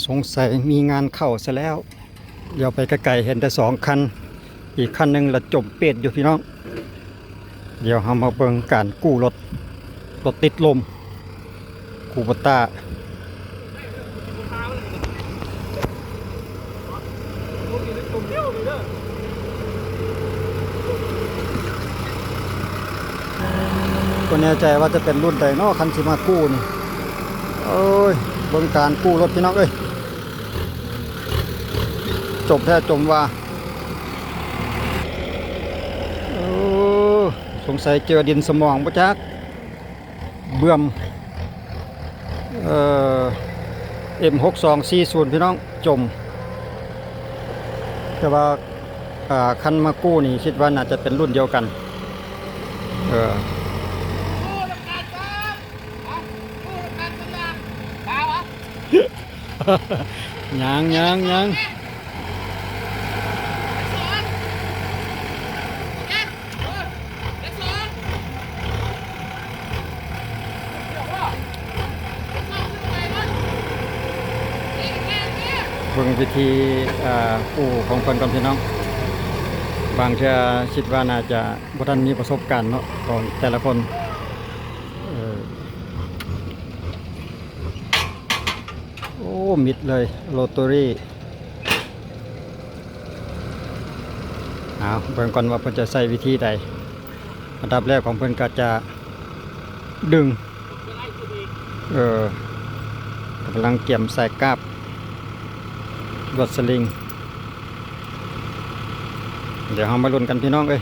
ສົງໄສມີງານເຂົ້າຊະແລ້ວ. ດຽວໄປໄກໆ ເຫັນແຕ່ສອງຄັນ, ອີກຄັນໜຶ່ງລະຈົມເປດຢູ່ພີ່ນ້ອງ. ດຽວເຮົາມາເບິ່ງການກູ້ລົດ, ລົດຕິດລົມ ຄູໂບຕ້າ. ບໍ່ແນ່ໃຈວ່າຈະເປັນລຸ້ນໃດເນາະ ຄັນຊິມາກູ້ນີ້. ໂອ້ຍ ເບິ່ງການກູ້ລົດພີ່ນ້ອງເອີຍ, ຈົມແທ້ຈົມວ່າ. ໂອ້ ສົງໄສເຈີດິນສະໝອງບໍ່ຈັກ. ເບື່ອມ ເອີ ເອັມຫົກສອງສີ່ສູນ ພີ່ນ້ອງ ຈົມ. ແຕ່ວ່າ ອ່າ ຄັນມາກູ້ນີ້ ຄິດວ່າໜ້າຈະເປັນລຸ້ນດຽວກັນ. ເອີ ຍັງ ຍັງ ຍັງ. ເບິ່ງວິທີ ອ່າ ກູ້ຂອງເພິ່ນກ່ອນພີ່ນ້ອງ, ບາງເທື່ອຄິດວ່າໜ້າຈະບໍ່ທັນມີປະສົບການເນາະ ຂອງແຕ່ລະຄົນ. ເອີ ໂອ້ ມິດເລີຍ ໂຣໂຕຣີ. ເອົາ ເບິ່ງກ່ອນວ່າເພິ່ນຈະໃຊ້ວິທີໃດ. ອັນດັບແລກຂອງເພິ່ນກໍຈະດຶງ ເອີ ກຳລັງກຽມສາຍກາບ ລວດສະລິງ. ດຽວເຮົາມາລຸ້ນກັນພີ່ນ້ອງເອີຍ.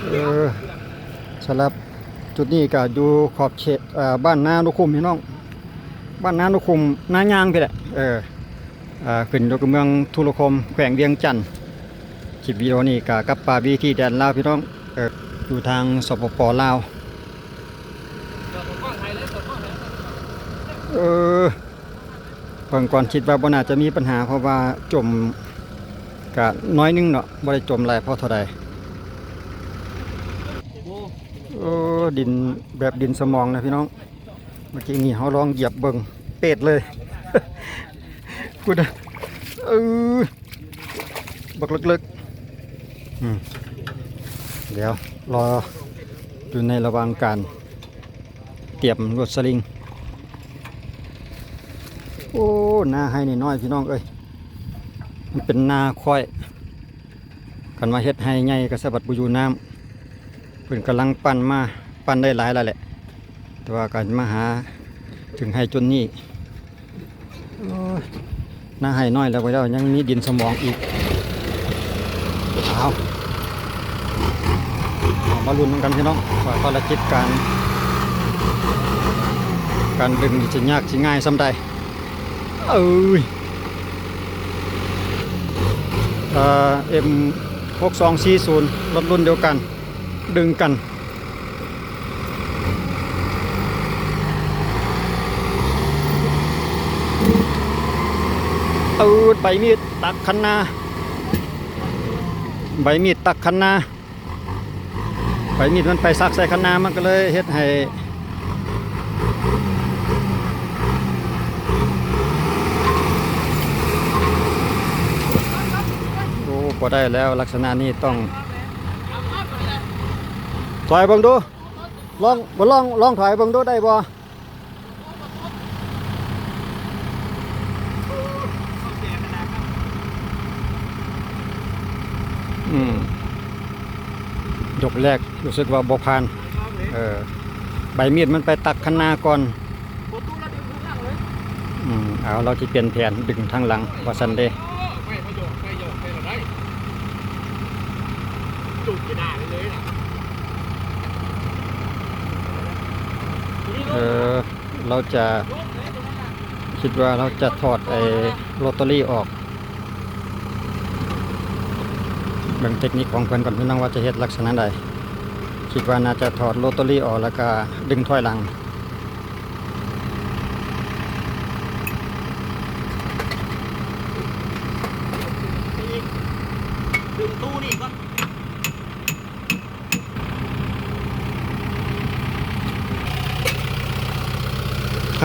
ເອີ ສຳລັບຈຸດນີ້ກໍຢູ່ຂອບເຂດ ເອີ ບ້ານນານຸຄຸມພີ່ນ້ອງ, ບ້ານນານຸຄຸມ ນາຍາງພີ້ແຫຼະ. ເອີ ເອີ ຂຶ້ນຢູ່ກັບເມືອງທຸລະຄົມ ແຂວງວຽງຈັນ. ຄລິບວິດີໂອນີ້ກໍກັບປ່າວີທີແດນລາວພີ່ນ້ອງ, ເອີ ຢູ່ທາງ ສປປ ລາວ. ເອີ ເບິ່ງກ່ອນ ຄິດວ່າບໍ່ໜ້າຈະມີບັນຫາ ເພາະວ່າຈົມກະໜ້ອຍໜຶ່ງເນາະ, ບໍ່ໄດ້ຈົມຫຼາຍພໍເທົ່າໃດ. ໂອ້ ດິນແບບດິນສະໝອງນະພີ່ນ້ອງ. ເມື່ອກີ້ນີ້ເຮົາລອງຢຽບເບິ່ງ ເປດເລີຍ. ພຸ້ນນະ ເອີ ບັກເລິກໆ. ອືມ ດຽວລໍຢູ່ໃນລະຫວ່າງການຕຽມລວດສະລິງ. ໂອ້ ນາໄຮ່ນ້ອຍໆ ພີ່ນ້ອງເອີຍ, ມັນເປັນນາຂ້ອຍ. ຄັນວ່າເຮັດໄຮ່ໃຫຍ່ກໍສະບັດບໍ່ຢູ່ນ້ຳ. ເພິ່ນກຳລັງປັ່ນມາ, ປັ່ນໄດ້ຫຼາຍແລ້ວແຫຼະ, ແຕ່ວ່າກໍມາຫາເຖິງໄຮ່ຈົນນີ້. ໂອ້ຍ ນາໄຮ່ນ້ອຍແລ້ວບໍ່ແລ້ວ ຍັງມີດິນສະໝອງອີກ. ເອົາ ເອົາມາລຸ້ນນຳກັນພີ່ນ້ອງ ວ່າພາລະກິດການ, ການດຶງນີ້ຈະຍາກຊິງ່າຍສ່ຳໃດ. ເອີຍ ເອີ ເອັມຫົກສອງສີ່ສູນ ລົດລຸ້ນດຽວກັນ ດຶງກັນ. ເອີ ໃບມີດຕັກຄັນນາ, ໃບມີດຕັກຄັນນາ. ໃບມີດມັນໄປສັກໃສ່ຄັນນາ ມັນກໍເລີຍເຮັດໃຫ້ ໂອ້ ບໍ່ໄດ້ແລ້ວ. ລັກສະນະນີ້ຕ້ອງ ຖອຍເບິ່ງດູ, ລອງ ບໍ່ລອງ ລອງຖອຍເບິ່ງດູ ໄດ້ບໍ່? ອືມ ຍົກແລກຮູ້ສຶກວ່າບໍ່ຜ່ານ. ເອີ ໃບມີດມັນໄປຕັກຄັນນາກ່ອນ. ອືມ ເອົາ ລາວຊິປ່ຽນແຜນດຶງທາງຫຼັງວ່າຊັ້ນເດ້. ເອີ ລາວຈະ ຄິດວ່າລາວຈະຖອດໄອ້ໂຣເຕີຣີອອກ. ເບິ່ງເຕັກນິກຂອງເພິ່ນກ່ອນ ພີ່ນ້ອງ ວ່າຈະເຮັດລັກສະນະໃດ. ຄິດວ່າໜ້າຈະຖອດໂຣເຕີຣີອອກ ແລ້ວກະດຶງຖອຍຫຼັງ. ດຶງຕູ້ນີ້ກ່ອນ. ໃຜ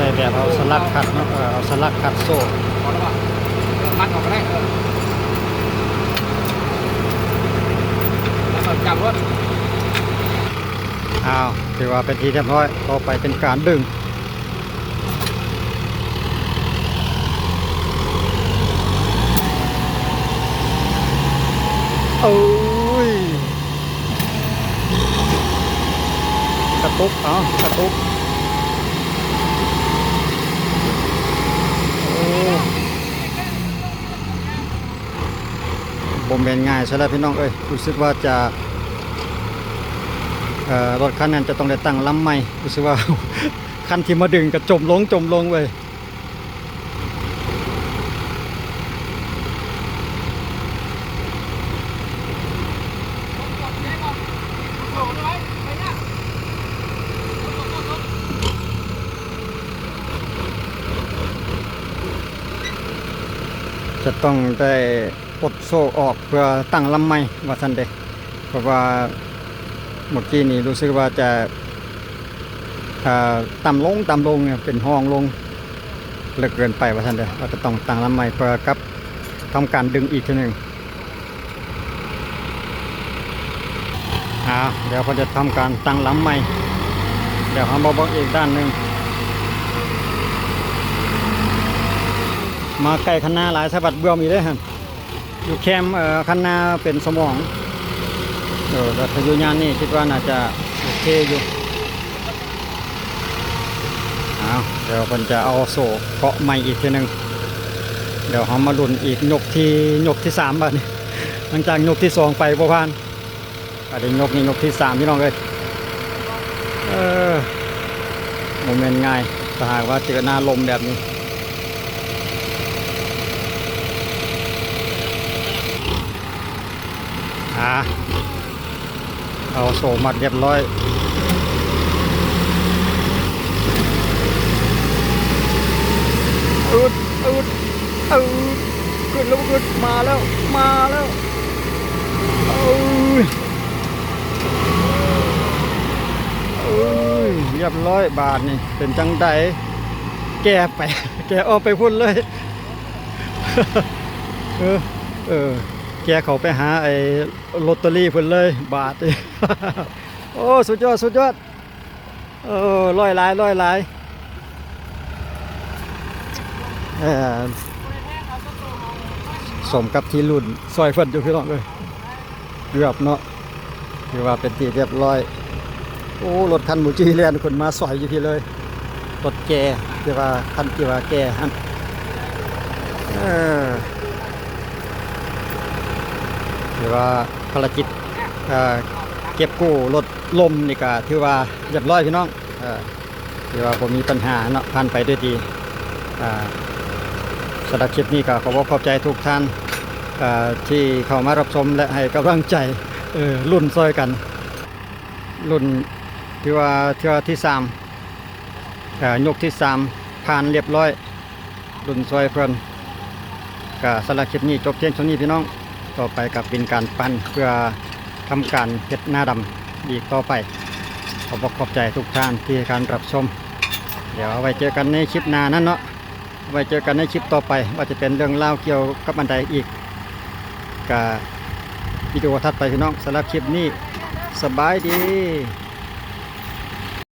ໃຊ້ແບບເອົາສະຫຼັກຂັດເນາະ ເອີ ເອົາສະຫຼັກຂັດໂສ້ ມັດອອກກໍໄດ້ ເອີ ແລ້ວກໍຈັບລົດ. ອ້າວ ຖືວ່າເປັນທີ່ຮຽບຮ້ອຍ ຕໍ່ໄປເປັນການດຶງ. ໂອ້ຍ ກະຕຸກ ເອົາ ກະຕຸກ ໂອ້ ບໍ່ແມ່ນງ່າຍຊະແລ້ວພີ່ນ້ອງເອີຍ. ຮູ້ສຶກວ່າຈະ ເອີ ລົດຄັນນັ້ນຈະຕ້ອງໄດ້ຕັ້ງລຳໃໝ່. ຮູ້ສຶກວ່າຄັນທີ່ມາດຶງກໍຈົມລົງ ຈົມລົງເວີຍ. ຈະຕ້ອງໄດ້ປົດໂສ້ອອກເພື່ອຕັ້ງລຳໃໝ່ວ່າຊັ້ນເດ. ເພາະວ່າເມື່ອກີ້ນີ້ຮູ້ສຶກວ່າຈະ ເອີ ຕ່ຳລົງ ຕ່ຳລົງ ເປັນຮ່ອງລົງເລິກເກີນໄປວ່າຊັ້ນເດ. ອາດຈະຕ້ອງຕັ້ງລຳໃໝ່ເພື່ອກັບທຳການດຶງອີກເທື່ອໜຶ່ງ. ອາ ດຽວເພິ່ນຈະທຳການຕັ້ງລຳໃໝ່. ດຽວເຮົາມາເບິ່ງອີກດ້ານໜຶ່ງ. ມາໃກ້ຄັນນາຫຼາຍ ສະບັດເບື່ອມອີກເດ້ຫັ້ນ. ຢູ່ແຄມ ເອີ ຄັນນາເປັນສະໝອງ. ເອີ ແຕ່ພາຍຸຍາມນີ້ຄິດວ່າໜ້າຈະໂອເຄຢູ່. ອ້າວ ດຽວເພິ່ນຈະເອົາໂສ້ເກາະໃໝ່ອີກເທື່ອໜຶ່ງ. ດຽວເຮົາມາລຸ້ນອີກຍົກທີ ຍົກທີສາມບາດນີ້ ຫຼັງຈາກຍົກທີສອງໄປບໍ່ຜ່ານ. ອັນນີ້ຍົກນີ້ຍົກທີສາມ ພີ່ນ້ອງເອີຍ. ເອີ ບໍ່ແມ່ນງ່າຍ ຖ້າຫາກວ່າເຈີໜ້າລົມແບບນີ້. ອາ ເອົາໂສ້ມັດຮຽບຮ້ອຍ. ອືດ ອືດ ອືດ ຂຶ້ນແລ້ວ ຂຶ້ນ ມາແລ້ວ ມາແລ້ວ. ໂອ້ຍ ໂອ້ຍ ຮຽບຮ້ອຍບາດນີ້ ເປັນຈັ່ງໃດ? ແກ່ໄປ ແກ່ອອກໄປພຸ້ນເລີຍ. ເອີ ເອີ ແກ່ເຂົ້າໄປຫາໄອ້ ລົດຕະລີເພິ່ນເລີຍບາດ. ໂອ້ ສຸດຍອດ ສຸດຍອດ. ເອີ ຮ້ອຍຫຼາຍ ຮ້ອຍຫຼາຍ. ເອີ ສົມກັບທີ່ລຸ້ນຊ່ອຍເພິ່ນຢູ່ ພີ່ນ້ອງເອີຍ. ເກືອບເນາະ ຖືວ່າເປັນທີ່ຮຽບຮ້ອຍ. ໂອ້ ລົດຄັນໝູ່ຈີ່ແລ່ນຂຶ້ນມາຊ່ອຍຢູ່ພີ້ເລີຍ. ລົດແກ່ ທີ່ວ່າ ຄັນທີ່ວ່າແກ່ຫັ້ນ. ເອີ ຖືວ່າ ພາລະກິດ ເອີ ເກັບກູ້ລົດລົ້ມນີ້ກະຖືວ່າຮຽບຮ້ອຍພີ່ນ້ອງ. ເອີ ຖືວ່າບໍ່ມີບັນຫາເນາະ ຜ່ານໄປດ້ວຍດີ. ອາ ສຳລັບຄລິບນີ້ກະຂໍຂອບອົກຂອບໃຈທຸກທ່ານ ເອີ ທີ່ເຂົ້າມາຮັບຊົມ ແລະ ໃຫ້ກຳລັງໃຈ ເອີ ລຸ້ນຊ່ອຍກັນ. ລຸ້ນ ຖືວ່າເທື່ອທີສາມ ເອີ ຍົກທີສາມ ຜ່ານຮຽບຮ້ອຍ. ລຸ້ນຊ່ອຍເພິ່ນ. ກະສຳລັບຄລິບນີ້ຈົບພຽງເທົ່ານີ້ພີ່ນ້ອງ. ຕໍ່ໄປກະເປັນການປັ່ນເພື່ອທຳການເຮັດໜ້າດຳອີກຕໍ່ໄປ. ຂໍຂອບອົກຂອບໃຈທຸກທ່ານທີ່ໃຫ້ການຮັບຊົມ. ດຽວເອົາໄວ້ເຈີກັນໃນຄລິບໜ້ານັ້ນເນາະ. ເອົາໄວ້ເຈີກັນໃນຄລິບຕໍ່ໄປ ວ່າຈະເປັນເລື່ອງລາວກ່ຽວກັບອັນໃດອີກ ກະວິດີໂອຖັດໄປພີ່ນ້ອງ. ສຳລັບຄລິບນີ້ ສະບາຍດີ.